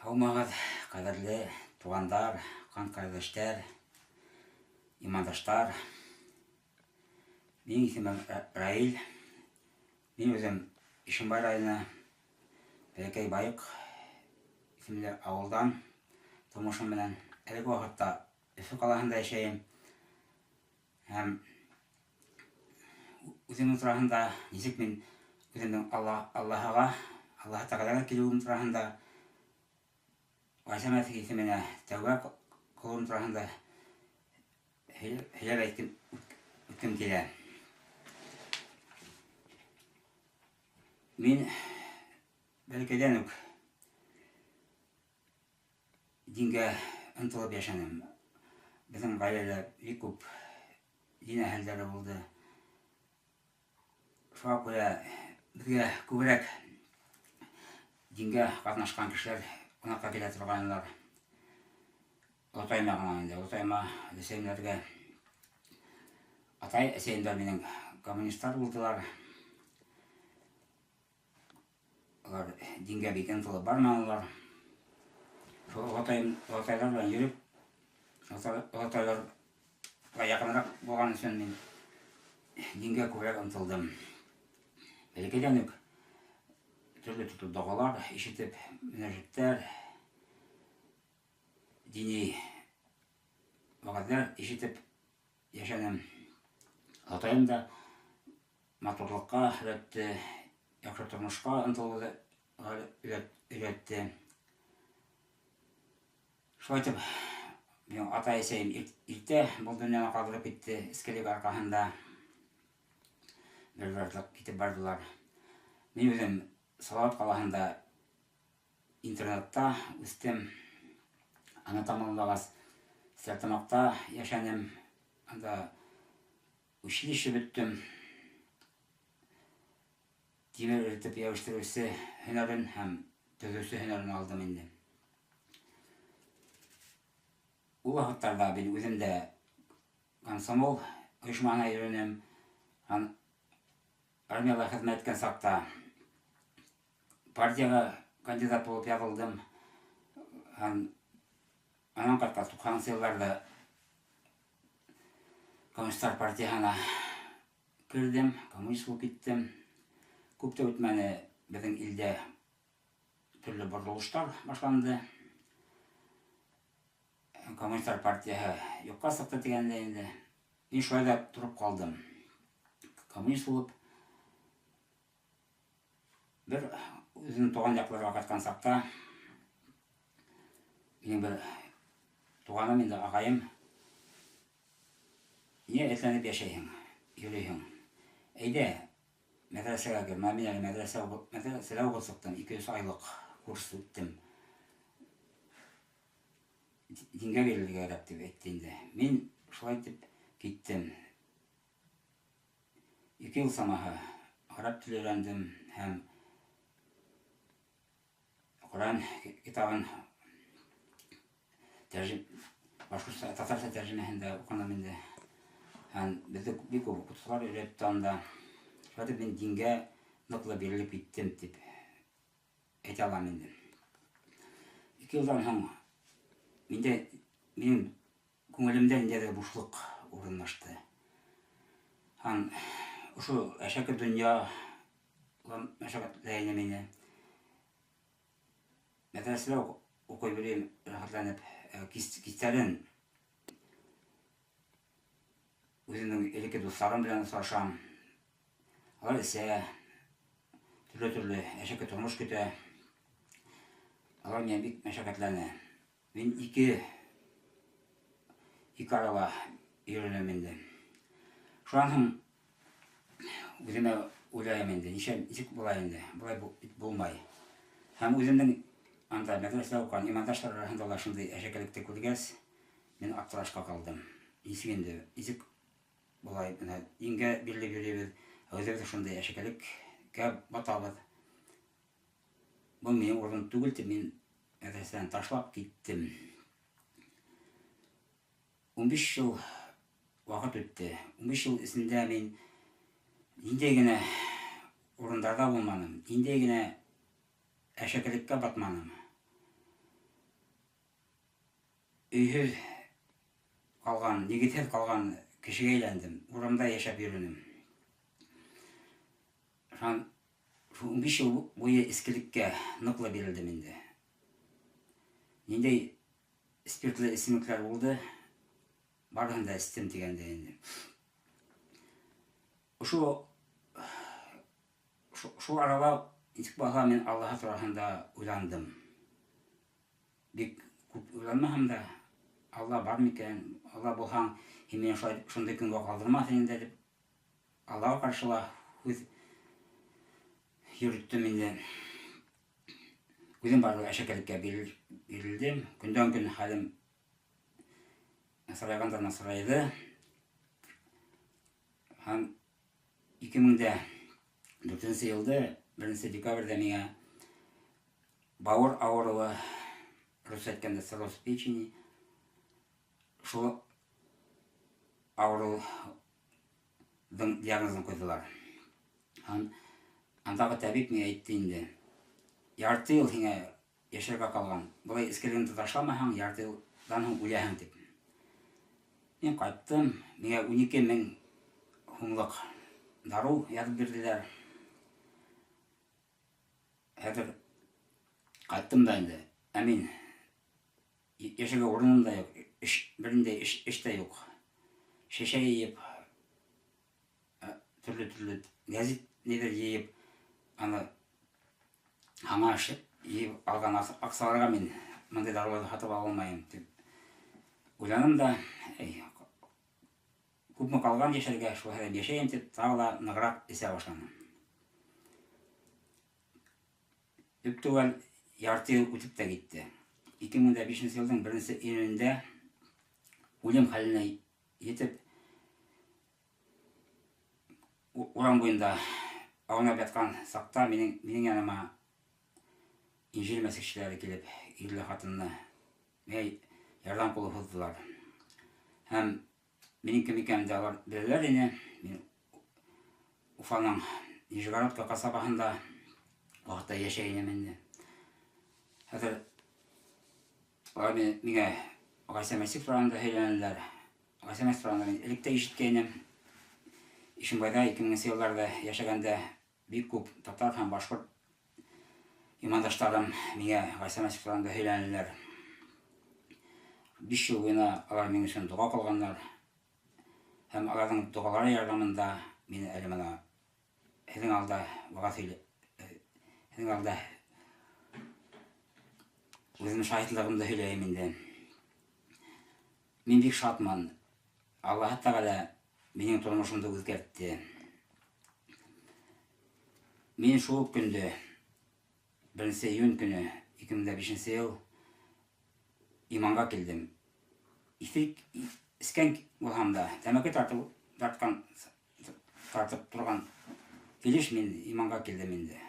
Һаумыһығыҙ, ҡәҙерле туғандар, ҡан-ҡәрҙәштәр, имандаштар. Минең исемем Раил. Мин үҙем Ишембай районы Бәләкәй Байыҡ исемле ауылдан тумышым менән. Әлеге ваҡытта Өфө ҡалаһында йәшәйем. Һәм үҙемнең тураһында нисек мин үҙемнең Алла, Аллаһыға, Аллаһы Тәғәләгә килеүем тураһында, Гайсә Мәсих исеменә тәүбә кылыуым тураһында һөйләп әйткем, үткем килә. Мин бәләкәйҙән үк Дингә ынтылып яшәнем. Беҙҙең ғаиләлә бик күп дин әһелдәре булды. Шуңа күрә беҙгә күберәк дингә ҡатнашҡан кешеләр ҡунаҡҡа килә торғайнылар. Олатайыма ғына инде, олатайыма, өләсәйемдәргә. Атай, әсәйемдәр минең коммунисттар булдылар. Алар дингә бик ынтылып барманылар. Шул олатайым, олатайлар белән йөреп, олатайларга якынрак булган өчен мин дингә күбрәк ынтылдым. Бәләкәйдән үк төрле-төрле догалар ишетеп, мөнәҗәтләр, дини вәгазьләр ишетеп яшәдем. Олатаем да матурлыкка өйрәтте, яхшы тормышка ынтылуды өйрәтте. Шулай итеп, минем атай-әсәем иртә бу дөньяны калдырып китте, эскелек аркаһында бер барлык китеп бардылар. Мин үзем Салават калаһында интернатта үстем. Аны тамамлагач, Стәрлетамакта яшәнем. Анда Училище беттем. Тимер эретеп ябыштыручы һөнәрен һәм төзүче һөнәрен алдым инде. Ул вакытларда мин үзем дә комсомол оешмасына йөренем. Һәм армиядә хезмәт иткән чакта партиягә кандидат булып язылдым. Һәм аннан кайткач, 90 елларда Коммунистлар партияһына кердем, коммунист булып киттем. Күп тә үтмәне, безнең илдә төрле борылышлар башланды. Коммунистлар партияһы юкка чыкты дигәндә инде. Мин шулай да торып калдым. Коммунист булып, бер үземнең туган якларга кайткан чакта минем бер туганым инде агаем Нигә этләнеп яшәйһең, йөрисең? Әйдә, мәдрәсәгә кер. Менә мин әле мәдрәсә мәдрәсәдә укып чыктым, 200 айлык курс үттем. Дингә бирелергә кирәк дип әйтте инде. Мин шулай итеп киттем. Ике ел самаһы гарәп теле өйрәндем һәм Коръән китабын тәрҗем башкортча, татарча тәрҗемәһендә укыным инде. Һәм безне бик күп укытучылар өйрәтте анда. Шулай итеп мин дингә ныклы бирелеп киттем дип әйтә алам инде. Ике елдан соң миндә минем Күңелемдә ниндәйдер бушлык урынлашты. Һәм ошо әшәке дөнья мәшәкатьләй иде мине. Мәдрәсәдә укый белим, рәхәтләнеп. Кичләрен үземнең элекке дусларым белән очрашам. Алар исә төрле-төрле әшәке тормыш көтә. Алар мине бик мәшәкатьләнә. Мин ике ике арала йөренәм инде. Шуннан соң үземә уйлайым инде, ничә ничек була инде, болай бит булмай. Һәм үземнең анда мәдрәсәдә укыган имандашлар арасында да шундый әшәкелекне күргәч, мин аптырашка калдым. Ничек инде, ничек болай менә дингә бирелеп йөрибез, ә үзебез шундый әшәкелеккә батабыз. Бу минем урыным түгел дип мин мәдрәсәне ташлап киттем. 15 ел вакыт үтте. 15 ел эчендә мин ниндәй генә урындарда булмадым, ниндәй генә әшәкелеккә батмадым. Өйһөҙ ҡалған, нигеҙһеҙ ҡалған кешегә әйләндем. Урамда йәшәп йөрөнөм. Шунан шул 15 йыл буйы эскелеккә ныҡлы бирелдем инде. Ниндәй спиртлы эсемлекләр булды, барыһын да эстем тигәндәй инде. Ошо шул арала нисек булһа мин Аллаһы тураһында уйландым. Бик күп уйланмаһам да, Алла бар микән, Алла булһаң, һин мине шулай шундай көнгә ҡалдырмаҫ инең дә дип, Аллаға ҡаршы ла һүҙ йөрөттөм инде. Үҙем барыбер әшәкелеккә бирелдем. Көндән-көн хәлем насарайған да насарайҙы. Һәм 2004 йылда 1 декабрьдә миңә бауыр ауырыуы, рус әйткәндә цирроз печени, шул ауырыуҙың диагнозын ҡуйҙылар. Һәм андағы табип миңә әйтте инде, ярты йыл һиңә йәшәргә ҡалған, былай эскелегеңде ташламаһаң, ярты йылдан һуң үләһең тип. Мин ҡайттым, миңә 12 мең һумлыҡ дарыу яҙып бирҙеләр. Хәҙер ҡайттым да инде. Ә мин йәшәргә урыным да юҡ, эш, берниндәй эш, эш тә юҡ. Шешә йыйып, төрлө-төрлө гәзит ниҙер йыйып, аны аңа йыйып алған аҡсаларға мин мындай дарыуҙы һатып ала алмайым тип уйланым да, эй, күпме ҡалған йәшәргә, шул хәҙер йәшәйем тип, тағы ла нығыраҡ эсә башланым. Төп-төгәл ярты йыл үтеп тә китте. 2005 йылдың 1 июнендә үлем хәленә етеп, урам буйында аунап ятҡан саҡта минең, минең яныма Инжил мәсихчеләре килеп, ирле хатынны миңә ярҙам ҡулы һуҙҙылар. Һәм минең кем икәнемде алар беләләр ине. Мин Уфаның Нижегородка ҡасабаһында ваҡытта йәшәй инем инде. Хәҙер алар миңә Ғайса Мәсих тураһында һөйләнеләр. Ғайса Мәсих тураһында мин элек тә ишеткәйнем. Ишембайҙа 2000 йылларҙа йәшәгәндә бик күп татар һәм башҡорт имандаштарым миңә Ғайса Мәсих тураһында һөйләнеләр. 5 йыл буйына алар минең өсөн доға ҡылғандар. Һәм аларҙың доғалары ярҙамында мин әле бына һеҙҙең алда вәғәз һөйлә, һеҙҙең алда үҙемдең шаһитлығымды һөйләйем инде. Мин бик шатмын. Аллаһы Тәғәлә минең тормошомдо үҙгәртте. Мин шул уҡ көндө, 1 июнь көнө, 2005 йыл иманға килдем. Иҫерек эскән булһам да, тәмәке тартып, тарткан, тартып торған килеш мин иманға килдем инде.